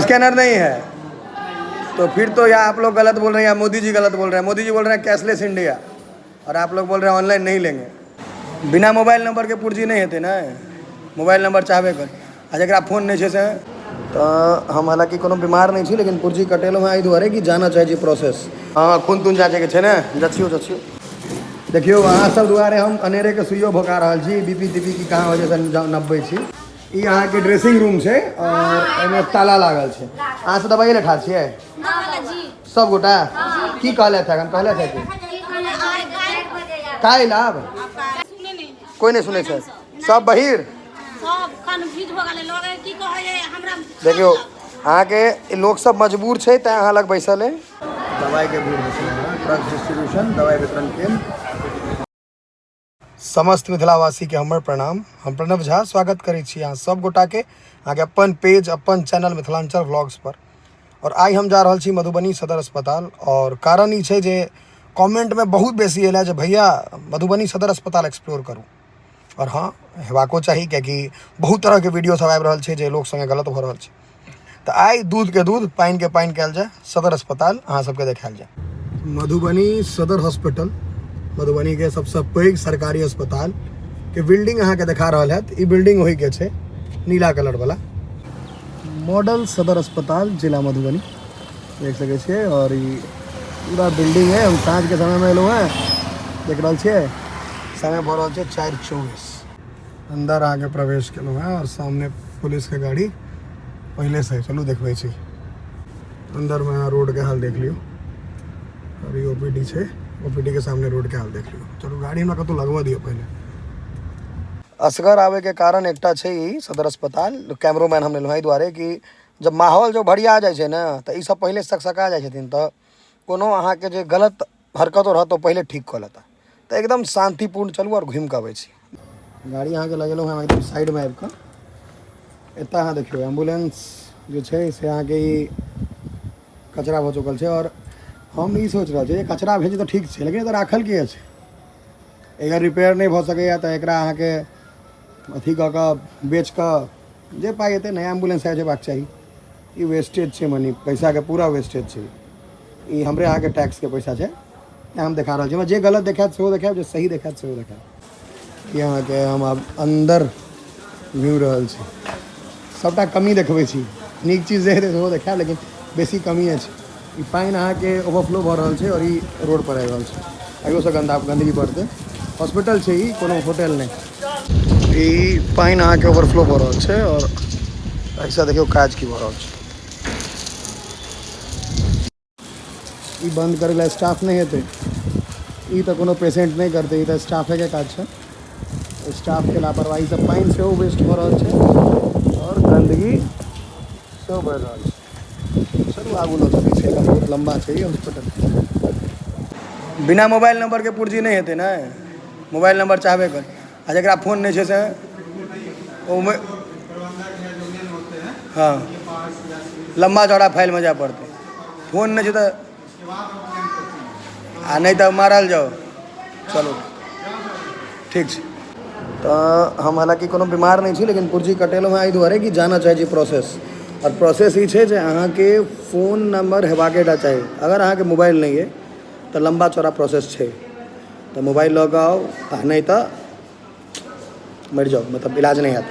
Scanner नहीं है तो फिर तो या आप लोग गलत बोल रहे हैं या मोदी जी गलत बोल रहे हैं। मोदी जी बोल रहे हैं कैशलेस इंडिया और आप लोग बोल रहे हैं ऑनलाइन नहीं लेंगे। बिना मोबाइल नंबर के पुर्जी नहीं हेतै ने, मोबाइल नंबर चाहबे कर आ जकरा फोन नहीं छै से। तऽ हम हालाँकि कोनो बीमार नहि छी, लेकिन पुर्जी कटेलहुँ हँ एहि दुआरे कि जानऽ चाहै छी प्रोसेस। हँ, खून तून जाँचैके छै ने। जचियौ जचियौ, देखियौ अहाँ सब दुआरे हम अनेरेके सुइयो भोका रहल छी। बीपी तीपी की कहाँ वजह से नपबै छी। ई अहाँके ड्रेसिंग रूम छै और एहिमे ताला लागल छै। अहाँ सब दबाइए लए ठाढ़ छियै सब गोटा? की कहलथि एखन? कहलथि कि काल्हि आब? कोइ नहि सुनै छै, सब बहिर। देखियौ अहाँके लोक सब मजबूर छै तैं अहाँ लग बैसल अइ। दवाइके भीड़ होइ छै, ड्रग्स डिस्ट्रीब्यूशन, दवाइ वितरण केन्द्र। समस्त मिथिलावासीके हमर प्रणाम। हम प्रणव झा स्वागत करै छी अहाँ सब गोटाके अहाँके अपन पेज अपन चैनल मिथिलांचल व्लॉग्स पर। और आइ हम जा रहल छी मधुबनी सदर अस्पताल और कारण ई छै जे कमेंटमे बहुत बेसी एलै जे भैया मधुबनी सदर अस्पताल एक्सप्लोर करू। और हाँ, हेबाको चाही, कियाकि बहुत तरहके वीडियो सब आबि रहल छै जे लोक सङ्गे गलत भऽ रहल छै। तऽ आइ दूधके दूध पानिके पानि कयल जाय, सदर अस्पताल अहाँ सबके देखायल जाय। मधुबनी सदर हॉस्पिटल, मधुबनीके सबसँ पैघ सरकारी अस्पताल के बिल्डिंग अहाँके देखा रहल हैत। ई बिल्डिंग ओहिके छै, नीला कलर वाला मॉडल सदर अस्पताल जिला मधुबनी देख सकै छियै। और ई पूरा बिल्डिंग है। हम साँझके समयमे एलहुँ हँ, देख रहल छियै समय भऽ रहल छै 4:24। अंदर अहाँके प्रवेश केलहुँ हँ और सामने पुलिसके गाड़ी पहिले से। चलू देखबै छी अंदरमे। अहाँ रोडके हाल देख लियौ। और ई ओपीडी छै, ओपीडी के सामने रोड के हाल देख लियौ। चलू गाड़ी हमरा कतहु लगबऽ दियौ पहिले। असगर आबैके कारण एकटा छै ई सदर अस्पताल कैमरोमैन हम लेलहुँ एहि दुआरे कि जब माहौल जब भरिया जाइ छै ने तऽ ई सब पहिले सकसका जाइ छथिन, तऽ कोनो अहाँके जे गलत हरकतो रहत ओ पहिले ठीक कऽ लेता। तऽ एकदम शान्तिपूर्ण चलू आओर घुमि कऽ अबै छी। गाड़ी अहाँके लगेलहुँ हँ एकदम साइडमे आबि कऽ। एतऽ अहाँ देखियौ एम्बुलेंस जे छै से अहाँके ई कचरा भऽ चुकल छै। आओर हम ई सोचि रहल छी जे कचरा भेल छै तऽ ठीक छै, लेकिन एतऽ राखल किए छै? अगर रिपेयर नहि भऽ सकैए तऽ एकरा अहाँके अथी कऽ कऽ बेच कऽ जे पाइ एतै नया एम्बुलेंस आबि जेबाक चाही। ई वेस्टेज छै मनी, पैसाके पूरा वेस्टेज छै। ई हमरे अहाँके टैक्सके पैसा छै। हम देखा रहल छी, हमरा जे गलत देखायत सेहो देखायब, जे सही देखायत सेहो देखायब। ई अहाँके हम आब अन्दर घुमि रहल छी, सभटा कमी देखबै छी। नीक चीज जे हेतै सेहो देखायब, लेकिन बेसी कमी अछि। ई पानि अहाँके ओवरफ्लो भऽ रहल छै और ई रोड पर आबि रहल छै। एहियोसँ गन्दा गन्दगी बढ़तै। हॉस्पिटल छै ई, कोनो होटल नहि। ई पानि अहाँके ओवरफ्लो भऽ रहल छै और एहिसँ देखियौ काज की भऽ रहल छै। ई बंद करै लए स्टाफ नहि हेतै। ई तऽ कोनो पेशेंट नहि करतै, ई तऽ स्टाफेके काज छै। स्टाफके लापरवाहीसँ पानि सेहो वेस्ट भऽ रहल छै आओर गन्दगी सेहो बढ़ि रहल छै। चलू आगू लऽ चलै छै, एखन बहुत लम्बा छै ई हॉस्पिटल। बिना मोबाइल नंबरके पुर्जी नहि हेतै ने, मोबाइल नंबर चाहबे कर आ जकरा फोन नहि छै से ओहिमे हँ लम्बा चौड़ा फाइलमे जाय पड़तै। फोन नहि छै तऽ आ नहि तऽ मारल जाउ। चलू ठीक छै। तऽ हम हालाँकि कोनो बीमार नहि छी, लेकिन पुर्जी कटेलहुँ हँ एहि दुआरे कि जानऽ चाहै छी प्रोसेस। आओर प्रोसेस ई छै जे अहाँके फोन नंबर हेबाके टा चाही। अगर अहाँके मोबाइल नहि अइ तऽ लम्बा चौड़ा प्रोसेस छै, तऽ मोबाइल लऽ कऽ आउ आ नहि तऽ मरि जाउ, मतलब इलाज नहि हैत।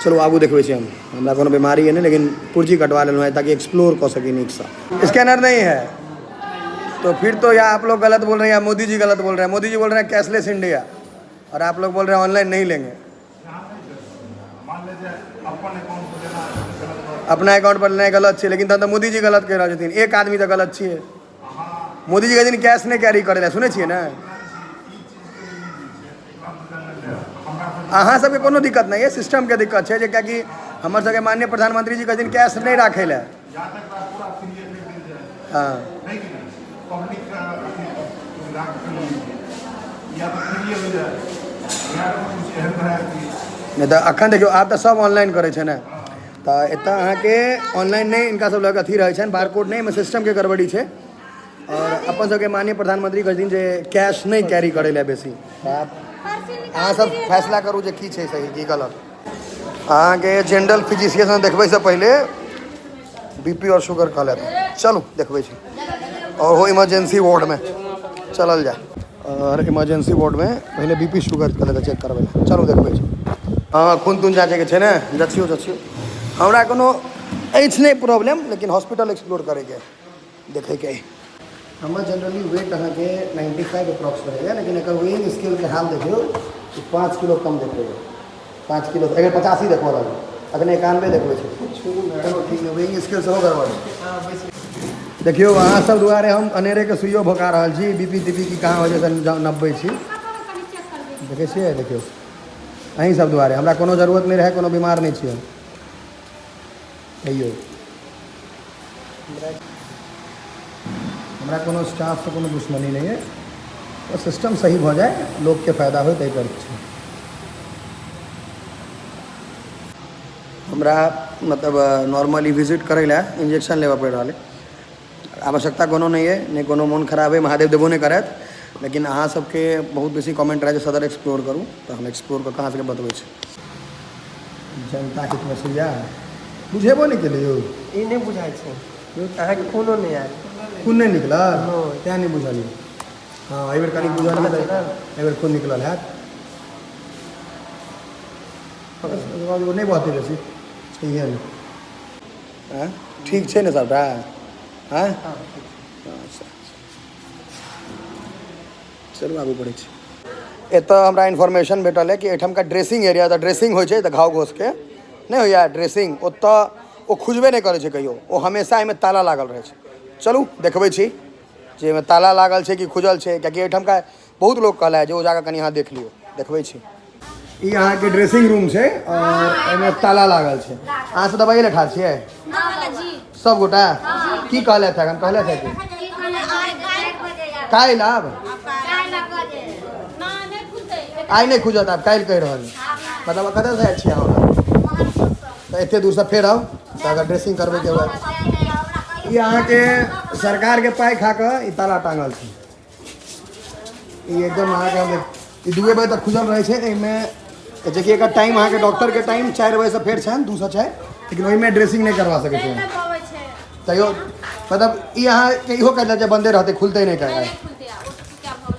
चलू आगू देखबै छी हम। हमरा कोनो बीमारी अइ नहि, लेकिन पुर्जी कटवा लेलहुँ हँ ताकि एक्सप्लोर कऽ सकी नीकसँ। स्कैनर नहीं है तो फिर तो या आप लोग गलत बोल रहे हैं या मोदी जी गलत बोल रहे हैं। मोदी जी बोल रहे हैं कैशलेस इंडिया और आप लोग बोल रहे हैं ऑनलाइन नहीं लेंगे। अपना अकाउंट पर लेनाइ गलत छै, लेकिन तहन तऽ मोदी जी गलत कहि रहल छथिन। एक आदमी तऽ गलत छियै। मोदी जी कहै छथिन कैश नहि कैरी करै लए, सुनै छियै ने? अहाँ सबके कोनो दिक्कत नहि अइ, सिस्टमके दिक्कत छै जे कियाकि हमर सबके माननीय प्रधानमंत्री जी कहै छथिन कैश नहि राखै लए। हँ, नहि तऽ अखन देखियौ आब तऽ सब ऑनलाइन करै छै ने, तऽ एतऽ अहाँके ऑनलाइन नहि हिनका सब लग अथी रहै छनि, बारकोड नहि, एहिमे सिस्टमके गड़बड़ी छै। आओर अपन सबके माननीय प्रधानमंत्री कहै छथिन जे कैश नहि कैरी करै लए बेसी। तऽ आब अहाँ सब फैसला करू जे की छै सही की गलत। अहाँके जनरल फिजिशियन देखबैसँ पहिले बीपी आओर शुगर कहलथि। चलू देखबै छी। आओर हो इमरजेंसी वार्डमे चलल जाय। आओर इमरजेंसी वार्डमे पहिले बीपी शुगर कहलथि चेक करबै लए। चलू देखबै छी। हँ, खून तून जाँचैके छै ने? जचियौ जचियौ। हमरा कोनो अछि नहि प्रॉब्लम, लेकिन हॉस्पिटल एक्सप्लोर करैके देखैके अइ। हमर जनरली वेट अहाँके 95 अप्रॉक्स रहैए, लेकिन एकर वेइंग स्केलके हाल देखियौ, 5 किलो कम देखबैए। 5 किलो एकर 85 देखबऽ लागल, अखन 91 देखबै छै। चलो ठीक है, वेइंग स्केल सेहो गड़बड़ छै। देखियौ, अहाँ सब दुआरे हम अनेरेके सुइयो भोका रहल छी। बीपी तीपी की कहाँ होइ छै से नपबै छी। देखै छियै, देखियौ, अहीं सब दुआरे। हमरा कोनो जरूरत नहि रहै, कोनो बीमार नहि छियै। कहियौ, हमरा कोनो स्टाफसँ कोनो दुश्मनी नहि अइ। सिस्टम सही भऽ जाय, लोकके फायदा होइ, ताहि पर छै हमरा। मतलब नॉर्मली विजिट करै लए इंजेक्शन लेबऽ पड़ि रहल अइ। आवश्यकता कोनो नहि अइ, नहि कोनो मोन खराब अइ, महादेव देबो नहि करथि, लेकिन अहाँ सबके बहुत बेसी कमेंट रहै जे सदर एक्सप्लोर करू, तऽ हम एक्सप्लोर कऽ कऽ अहाँ सबके बतबै छी। जनता हितमे सुइया बुझेबो नहि केलै यौ। ई नहि बुझाइ छै अहाँके, खूनो नहि आयल। खून नहि निकलल? नहि। तेँ नहि बुझलियै। हँ, एहिबेर कनि बुझलियै तऽ एहिबेर खून निकलल हैत। ओकर बाद ओ नहि बहतै बेसी, छैहे नहि। आँय, ठीक छै ने सबटा? आँय, अच्छा, चलू आगू बढ़ै छी। एतऽ हमरा इन्फॉर्मेशन भेटल है कि एहिठामका ड्रेसिंग एरिया, तऽ ड्रेसिंग होइ छै तऽ घाव घोसके नहि होइए ड्रेसिंग, ओतऽ ओ खुजबे नहि करै छै कहियो। ओ हमेशा एहिमे ताला लागल रहै छै। चलू देखबै छी जे एहिमे ताला लागल छै कि खुजल छै, कियाकि एहिठामका बहुत लोक कहला जे ओ जाकऽ कनि अहाँ देख लियौ। देखबै छी। ई अहाँके ड्रेसिंग रूम छै आओर एहिमे ताला लागल छै। अहाँ सब दबाइए लए ठाढ़ छियै सब गोटा? की कहलथि एखन? कहलथि कि काल्हि आब? आइ नहि खुजत आब, काल्हि कहि रहल। मतलब कतऽसँ आयल छियै अहाँ? तऽ एते दूरसँ फेर आउ तऽ अगर ड्रेसिंग करबैके हुए। ई अहाँके सरकारके पाइ खा कऽ ई ताला टाँगल छै। ई एकदम अहाँके ई 2 बजे तक खुजल रहै छै। एहिमे जेकि एकर टाइम अहाँके डॉक्टरके टाइम 4 बजेसँ फेर छनि 2 सँ 4, लेकिन ओहिमे ड्रेसिंग नहि करवा सकै छै। तैयो मतलब ई अहाँके इहो कहल जे बन्दे रहतै, खुलतै नहि काल्हि।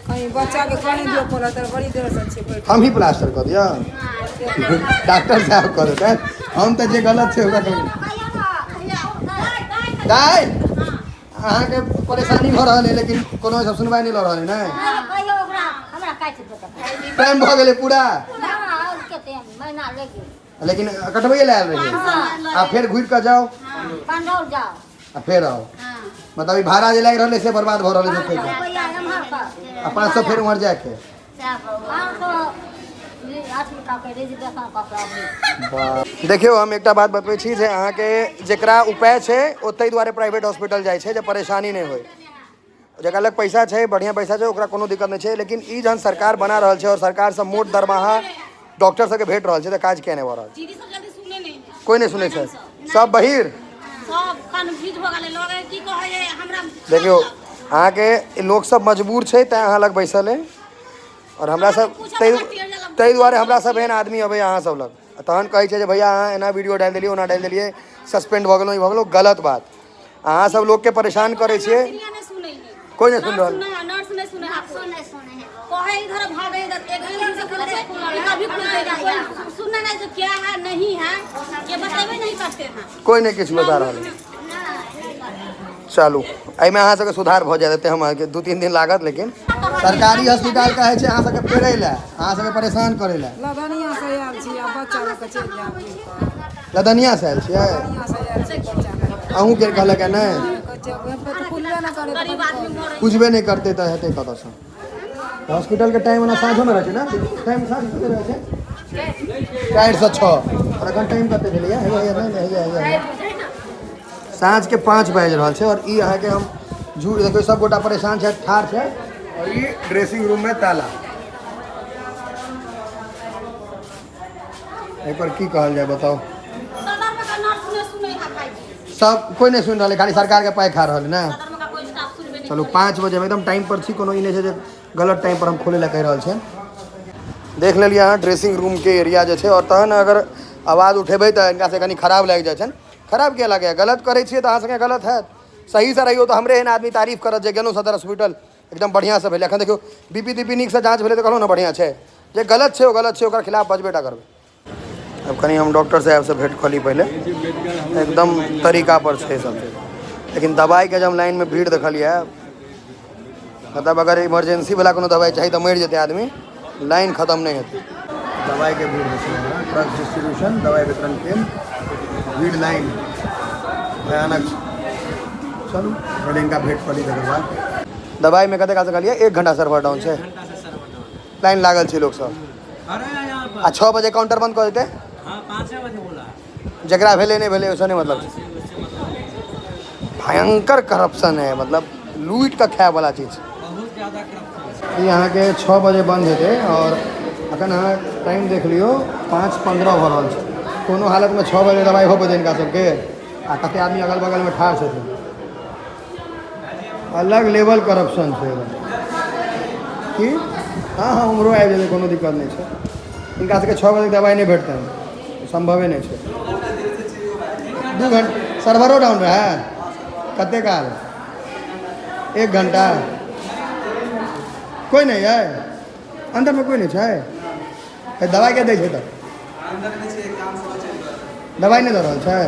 कहीं बच्चाके कनि दिअ पड़त, बड़ी देरसँ छै बैठल। हम ही प्लास्टर कऽ दिअ? डॉक्टर साहब कऽ देतै। हम तऽ जे गलत छै ओकरा कहबै। दाइ, अहाँके परेशानी भऽ रहल है, लेकिन कोनो सब सुनवाइ नहि लऽ रहल है ने। टाइम भऽ गेलै पूरा, लेकिन कटबैए लए आयल रहियै आ फेर घुरि कऽ जाउ आ फेर आउ। मतलब ई भाड़ा जे लागि रहल है से बर्बाद भऽ रहल है झूठे के, आ 500 फेर उम्हर जायके। देखियौ, हम एकटा बात बतबै छी जे अहाँके जेकरा उपाय छै ओ ताहि दुआरे प्राइवेट हॉस्पिटल जाइ छै जे परेशानी नहि होइ। जकरा लग पैसा छै, बढ़िआँ पैसा छै, ओकरा कोनो दिक्कत नहि छै। लेकिन ई जहन सरकार बना रहल छै आओर सरकारसँ मोट दरमाहा डॉक्टर सबके भेट रहल छै, तऽ काज किया नहि भऽ रहल छै? दीदी सब जल्दी सुने नहीं है। कोइ नहि सुनै छै, सब बहिर। सब कन्फ्यूज हो गेलै, लगे की कहै है हमरा। देखियौ, अहाँके लोकसब मजबूर छै तैँ अहाँ लग बैसल अइ। आओर हमरा सब ताहि दुआरे हमरा सब एहन आदमी अबैए अहाँ सब लग, आ तहन कहै छै जे भैया, अहाँ एना वीडियो डालि देलियै, ओना डालि देलियै, सस्पेंड भऽ गेलहुँ, ई भऽ गेलहुँ। गलत बात। अहाँ सब लोकके परेशान करै छियै। सीनियर नहीं सुने है। कोइ नहि सुनि रहल। नर्स, नर्स नहीं सुने है। कहे इधर भागे इधर, एक दिन से खुले छै, कभी खुलते नहीं। कोई सुनने नहीं जो क्या है नहीं है, ये बतेबे नहीं करते हैं। कोइ नहि किछु बता रहल है। चलू, एहिमे अहाँ सबके सुधार भऽ जायत। एते हम अहाँके 2-3 दिन लागत, लेकिन सरकारी हॉस्पिटल कहै छै अहाँ सबके पेड़ै लए, अहाँ सबके परेशान करै लए। लदनियासँ आयल छी आ बच्चा लऽ कऽ चलि जायब घुरि कऽ। लदनियासँ आयल छियै? लदनियासँ आयल छी बच्चा लऽ कऽ। अहूँके कहलक है नहि? कहै छै, तऽ खुलबे नहि करे। गरीब आदमी मरे। बुझबे नहि करतै तऽ हेतै कतऽसँ? हॉस्पिटलके टाइम ओना साँझोमे रहै छै ने? टाइम साँझ कते रहै छै? 4 सँ 6। आओर एखन टाइम कते भेलैए? हैया हैया, नहि नहि, हैया हैया हैया। साँझके 5 बाजि रहल छै। आओर ई अहाँके हम झूठ, देखियौ, सब गोटा परेशान छै, ठाढ़ छै, आओर ई ड्रेसिंग रूममे ताला। एहिपर की कहल जाय, बताउ? सदर में का नर्स नहीं सुने है भाईजी। सब कोइ नहि सुनि रहल है, खाली सरकारके पाइ खा रहल है ने। सदर में का कोई स्टाफ सुनबे नहीं। चलू, 5 बजे एकदम टाइम पर छी। कोनो ई नहि छै जे गलत टाइम पर हम खोलै लए कहि रहल छियनि। देख लेलियै अहाँ ड्रेसिंग रूमके एरिया जे छै। आओर तहन अगर आवाज उठेबै तऽ हिनका से कनि खराब लागि जाइ छनि। खराब किया लागैए? गलत करै छियै तऽ अहाँ सङ्गे गलत हैत। सहीसँ रहियौ तऽ हमरे एहन आदमी तारीफ करत जे गेलहुँ सदर हॉस्पिटल, एकदम बढ़िआँसँ भेलै। एखन देखियौ बीपी तीपी नीकसँ जाँच भेलै तऽ कहलहुँ ने बढ़िआँ छै। जे गलत छै ओ गलत छै, ओकरा खिलाफ बजबे टा करबै। आब कनि हम डॉक्टर साहेबसँ भेँट कऽ ली पहिले। एकदम तरीका पर छै सब चीज, लेकिन दवाइके जब लाइनमे भीड़ देखलियै, मतलब अगर इमरजेंसी वाला कोनो दवाइ चाही तऽ मरि जेतै आदमी, लाइन खत्म नहि हेतै। दवाइके भीड़ होइ छै, ड्रग्स डिस्ट्रीब्यूशन, दवाइ वितरण केन्द्र, भीड़ लाइन भयानक छै। चलू पहिले हिनका भेंट कऽ ली तकर बाद। दवाइमे कतेक कालसँ कहलियै? 1 घंटा सर्वर डाउन छै, लाइन लागल छै लोकसब। आ 6 बजे काउंटर बंद कऽ देतै। जकरा भेलै नहि भेलै ओहिसँ नहि मतलब छै। भयंकर करप्शन है, मतलब लूटि कऽ खायवला चीज। ई अहाँके 6 बजे बंद हेतै और अखन अहाँ टाइम देख लियौ, 5:15 भऽ रहल छै। कोनो हालतमे 6 बजे दवाइ भऽ पेतै हिनका सबके? आ कते आदमी अगल बगलमे ठाढ़ छथिन। अलग लेवल करप्शन छै एकदम। की हँ हँ, उम्हरो आबि जेतै, कोनो दिक्कत नहि छै। हिनका सबके 6 बजे दवाइ नहि भेटतनि, सम्भवे नहि छै। 2 घंटा सर्वरो डाउन रहै? कते काल? 1 घंटा। कोइ नहि अइ अन्दरमे? कोइ नहि छै? दवाइ के दै छै तऽ? दवाइ नहि दऽ रहल छै?